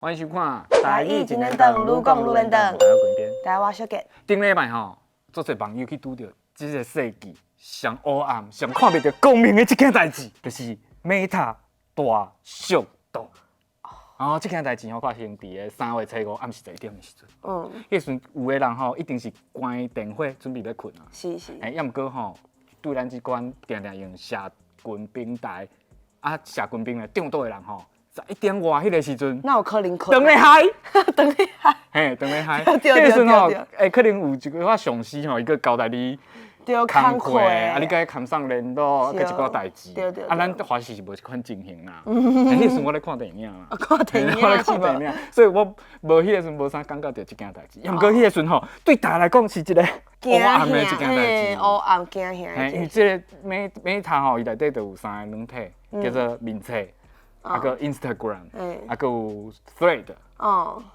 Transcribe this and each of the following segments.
歡迎收看《台語真輪轉，愈講愈輪轉。我滾邊。大家我小杰。頂禮拜吼，足濟網友去拄著這個世紀上黑暗、上看袂著光明的這件代誌，就是 Meta 大削度。哦，這件代誌吼發生佇个3月初5暗時11點的時陣。彼時陣有的人吼一定是關電火準備欲睏啊。欸，抑毋過吼，對咱這款定定用社群平台啊，社群平台眾多的人吼，11點外彼个時陣，哪有可能睏？當咧嗨，當咧嗨。嘿，當咧嗨。對。彼個時陣吼，欸，可能有一寡上司吼，伊閣交代你工課，啊，你共伊函送聯絡，啊，閣一寡代誌。啊，咱華視是無這款情形啦。彼個時陣我咧看電影啦。看電影。我咧看電影，所以我無彼個時陣無啥感覺著這件代誌。毋過彼個時陣吼，對大家來講是一個黑暗的一件代誌。黑暗驚嚇。嘿，因為這個 Meta 吼，伊內底就有三個軟體，叫做面冊，啊閣 Instagram，啊閣有 Thread，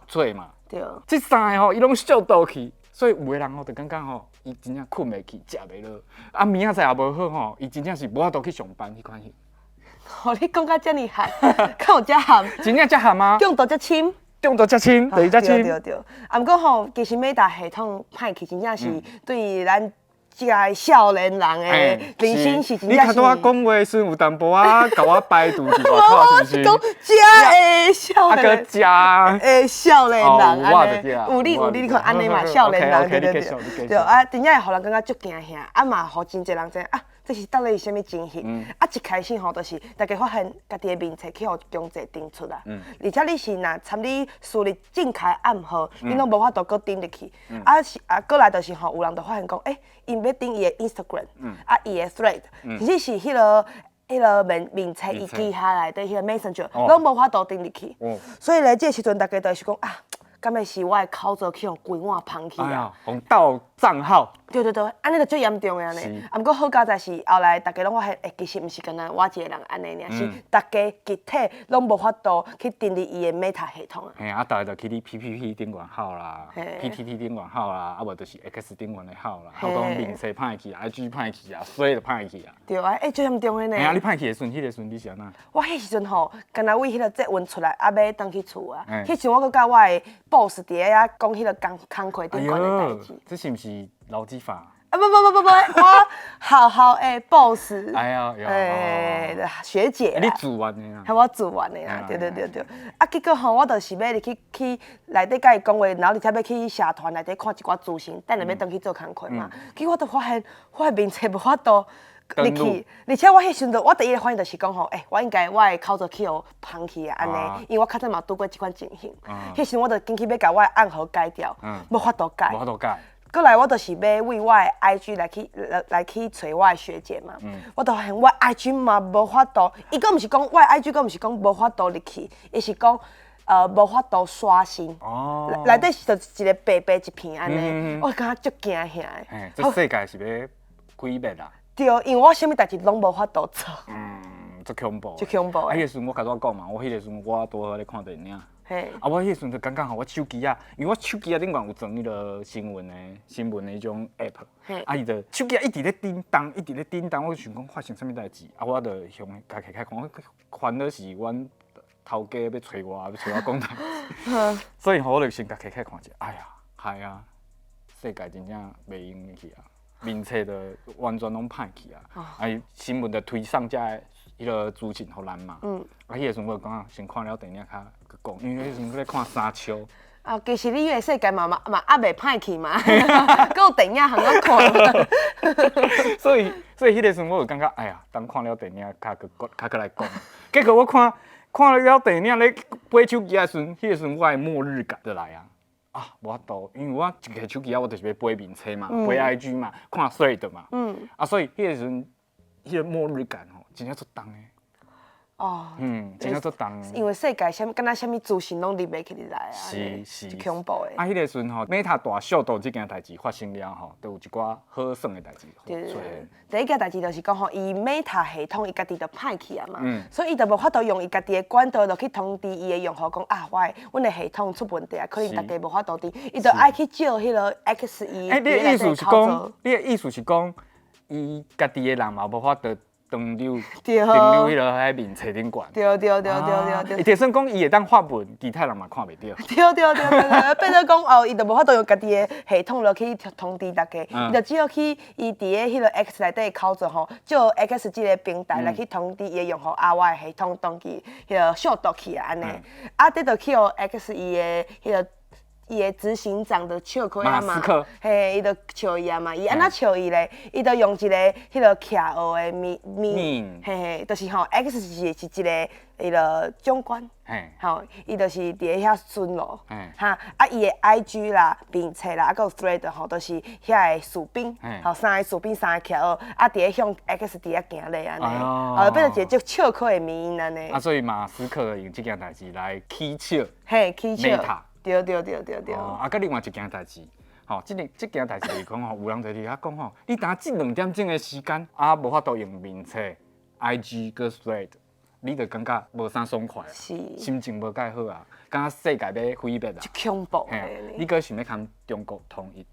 嘴嘛。這三個吼，伊攏削度去，所以有的人吼就感覺吼，伊真正睏袂去，食袂落，啊明仔載也無好吼，伊真正是無法度去上班彼款型。哦，你講甲遮爾譀，敢有遮譀？真正遮譀啊！中毒遮深。中毒遮深，就是遮深。對對對。啊，毋過吼，其實 Meta 系統歹去，真正是對咱這個少年人的人生是真正是。你頭拄仔講話的時陣有淡薄仔共我排除佇外口，是毋是？講遮的少年，啊，閣遮的少年人按呢，有你有你，你看按呢嘛，少年人對對對，對啊，真正會予人感覺足驚嚇，啊嘛予真濟人知影啊，這是到底是啥物情形？啊，一開始吼，就是大家發現家己的面冊去予強制登出啊，而且你是若參你輸入正確暗號，你攏無法度閣登入去。啊是啊，過來就是吼，有人就發現講，欸，𪜶欲登伊的 Instagram，啊，伊的 Thread，其實是彼個面冊伊旗下內底彼個 Messenger，攏無法度登入去。所以咧，這個時陣大家就是講啊，敢會是我的口座去予規碗捧去啊？予盜帳號。對對對，按呢就足嚴重的按呢。啊，毋過好佳哉是後來大家攏發現，欸，其實毋是干焦我一個人按呢爾，是大家集體攏無法度去登入伊的 Meta 系統啊。嘿，啊，逐家就去你 PPT 頂懸號啦，PTT 頂懸號啦，啊無就是 X 頂懸的號啦，還有講面冊歹去，IG 歹去啊，Threads 歹去啊。對啊，欸，足嚴重的呢。嘿啊，你歹去的時陣，彼個時陣你是按怎？我彼時陣吼，敢若為彼個捷運出來，啊，欲轉去厝啊。彼時陣我閣佮我的 boss 佇遐講彼個工課頂懸的代誌。這是毋是勞基法？啊不不不不不，我學校的 boss。哎呀，欸，學姐。你自願的啊？係我自願的啊，對對對對。啊，結果吼，我就是欲入去去內底佮伊講話，然後而且欲去社團內底看一寡資訊，等下欲轉去做工課嘛。結果我就發現我的面冊無法度入去，而且我彼時陣我第一个反應就是講吼，欸，我應該我的口座去予捧去啊，按呢，因為我較早嘛拄過這款情形。彼時陣我就緊去欲共我的暗號改掉，無法度改。無法度改。過來我就是欲為我的 IG 來去揣我的學姐嘛，我就發現我 IG 嘛無法度，伊閣毋是講我的 IG 閣毋是講無法度入去，伊是講無法度刷新。哦。內底是就一個白白一片按呢，我感覺足驚嚇的。嘿，這世界是欲毀滅啦。對，因為我啥物代誌攏無法度做。嗯，足恐怖。足恐怖。啊，彼個時陣我頭拄仔講嘛，我彼個時陣我拄好咧看電影。啊！我彼時陣就感覺吼，我手機仔，因為我手機仔頂懸有裝彼個新聞的彼種 app，啊，伊就手機仔一直咧叮當，一直咧叮當，我就想講發生啥物代誌，啊，我就向共開開看，我煩惱是阮頭家欲揣我，欲揣我講代誌，所以吼，我就先共開開看者，哎呀，害啊，世界真正袂用得去啊，面冊就完全攏歹去啊，啊，新聞就推送遮的彼個資訊予咱嘛，啊，彼個時陣我就感覺先看了電影較閣講，因為彼時陣咧看沙丘。啊，其實你的世界嘛嘛嘛猶袂歹去嘛，閣有電影通好看。所以彼個時陣我就感覺，哎呀，等看了電影較閣較閣來講。結果我看了電影咧掰手機的時陣，彼個時陣我的末日感就來啊！啊，無法度，因為我一提手機仔，我就是欲掰面冊嘛，掰 IG 嘛，看 Thread 嘛。啊，所以彼個時陣，彼個末日感吼，真正足重的。哦，嗯，真正足重。因為世界啥物，敢若啥物資訊攏入袂去入來啊，是，足恐怖的。啊，彼個時陣吼，Meta 大削度這件代誌發生了吼，就有一寡好耍的代誌出現。第一件代誌就是講吼，伊 Meta 系統伊家己就歹去啊嘛，所以伊就無法度用伊家己的管道，就去通知伊的用戶講啊，阮的系統出問題啊，可能大家無法度佇，伊就愛去借彼個 X 伊。欸，你的意思是講，你的意思是講，伊家己的人嘛無法度。長留長留彼个彼面冊頂懸。對對對對對對。伊就算講伊會當發文，其他人嘛看袂著。對對對對對，變做講哦，伊就無法度用家己的系統落去通知大家，伊就只好去伊佇咧彼個 X 內底操作吼，借 X 這個平台來去通知伊的用戶啊，我的系統當機彼個消毒去啊按呢，啊，這就去予 X 伊的彼個伊的執行長就笑開啊嘛，嘿，伊就笑伊啊嘛，伊按怎笑伊咧？伊就用一个彼個徛學的面面，嘿嘿，就是吼 X 是是一个彼个長官，吼，伊就是佇咧遐巡邏，哈，啊，伊的 IG 啦、面冊啦，啊，閣有 Thread 吼，都是遐个士兵，吼，三個士兵三个徛學，啊，佇咧向 X 佇遐行咧按呢，哦，變做一個足笑開的迷因按呢。啊，所以馬斯克用這件代誌來起笑，嘿，起笑。對對對對對。哦，啊，閣另外一件代誌，吼，這個這件代誌就是講吼，有人就佇遐講吼，你當這兩點鐘的時間啊，無法度用面冊、IG 閣 Thread，你就感覺無啥爽快啊，心情無蓋好啊，感覺世界欲毀滅啊。足恐怖的。你閣想欲共中國統一？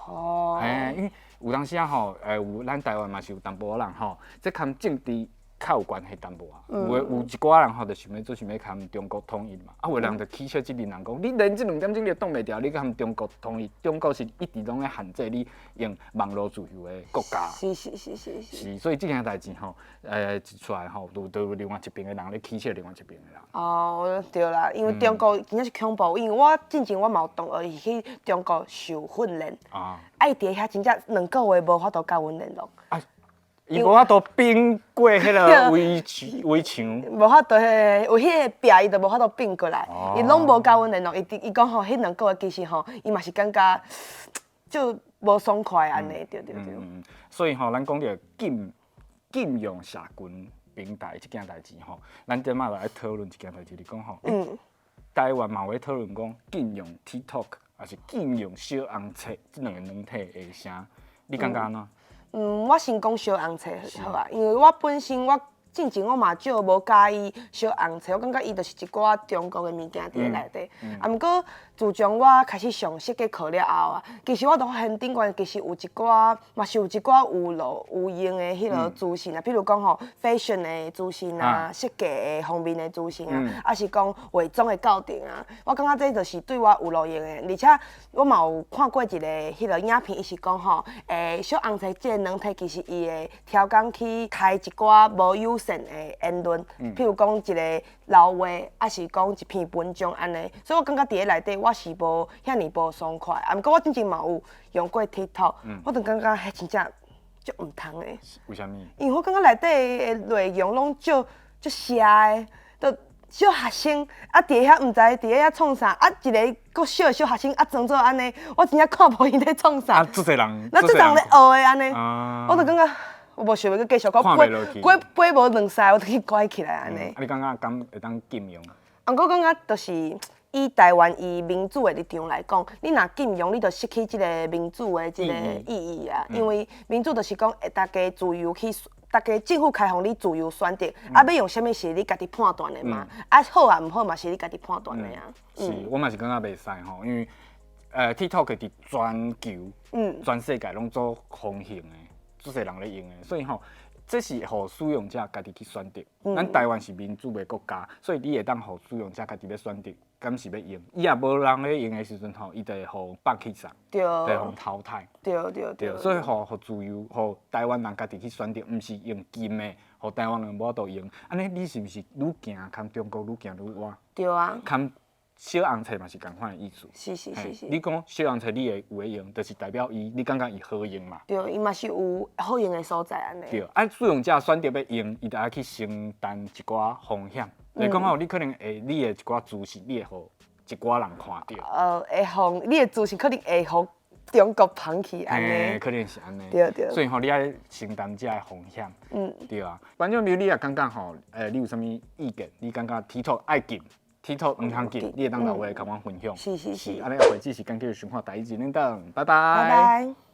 哦。嘿，因為有當時啊吼，有咱台灣嘛是有淡薄仔人吼，這共政治較有關係淡薄啊，有的有一寡人吼，就想欲做想欲共中國統一嘛，啊，有的人就起笑這陣人講，你連這兩點鐘你都擋袂牢，你共中國統一？中國是一直攏咧限制你用網路自由的國家。是是是是是。是，所以這件代誌吼，一出來吼，就有另外一邊的人咧起笑另外一邊的人。哦，對啦，因為中國真正是恐怖，因為我進前我嘛有同學伊去中國受訓練，啊，伊佇遐真正兩個月無法度佮阮聯絡。伊無法度反過彼个圍牆圍牆，無法度，彼有彼個壁，伊就無法度反過來。伊攏無佮阮聯絡，伊伊講吼，彼兩個月其實吼，伊嘛是感覺就無爽快按呢，對對對。所以吼，咱講著禁禁用社群平台這件代誌吼，咱這擺來討論一件代誌，就講吼，台灣嘛有咧討論講禁用 TikTok，抑是禁用小紅冊這兩個軟體的聲，你感覺按怎？嗯，我先講小紅冊好啊，因為我本身我進前我嘛少無佮意小紅冊，我感覺伊就是一寡中國的物件佇咧內底。啊，毋過自從我開始上設計課了後啊，其實我都發現頂懸其實有一寡，嘛是有一寡有路有用的彼个資訊啊，比如講吼，fashion 的資訊啊，設計的方面的資訊啊，抑是講化妝的教程啊，我感覺這就是對我有路用的。而且我嘛有看過一个彼个影片，伊是講吼，小紅冊這個軟體其實伊會刁工去開一寡無友善的言論，譬如講一个老話，抑是講一篇文章按呢，所以我感覺佇咧內底我是無遐爾無爽快。啊，毋過我進前嘛有用過 TikTok，我就感覺彼真正足毋通的。為啥物？因為我感覺內底的內容攏足足邪的，就小學生啊，佇遐毋知佇咧遐創啥，啊一个閣小的小學生啊裝做按呢，我真正看無𪜶咧創啥。啊，足濟人，那足濟人咧學的按呢，我就感覺我無想欲閣繼續，我飛過飛無兩三，我就去關起來按呢。啊，你感覺敢會當禁用？毋過感覺就是以台灣以民主的立場來講，你若禁用，你就失去這个民主的這个意義啊。因為民主就是講，大家自由去，大家政府開放你自由選擇，啊，欲用啥物是你家己判斷的嘛。啊，好啊，毋好嘛是你家己判斷的啊。是，我嘛是感覺袂使吼，因為TikTok 佇全球、全世界攏做風行的，足濟人咧用的，所以吼，這是予使用者家己去選擇。咱台灣是民主的國家，所以你會當予使用者家己欲選擇，敢是欲用。伊若無人咧用的時陣吼，伊就會予放棄殺，就會予淘汰。對對對。所以予予自由，予台灣人家己去選擇，毋是用禁的，予台灣人無法度用。按呢，你是毋是愈行共中國愈行愈倚？對啊。共小紅冊嘛是仝款的意思。是是是是。你講小紅冊你會有咧用，就是代表伊，你感覺伊好用嘛？對，伊嘛是有好用的所在按呢。對，啊，使用者選擇欲用，伊就愛去承擔一寡風險。就是講吼，你可能會你的一寡資訊，你會予一寡人看著。會予你的資訊可能會予中國捧去按呢。可能是按呢。對對。所以吼，你愛承擔這个風險。對啊。觀眾朋友，你也感覺吼，你有啥物意見？你感覺 TikTok 愛禁？TikTok 毋通禁，你會當留話共阮分享。是是是。按呢，回只時間繼續收看台語一等，拜拜。拜拜。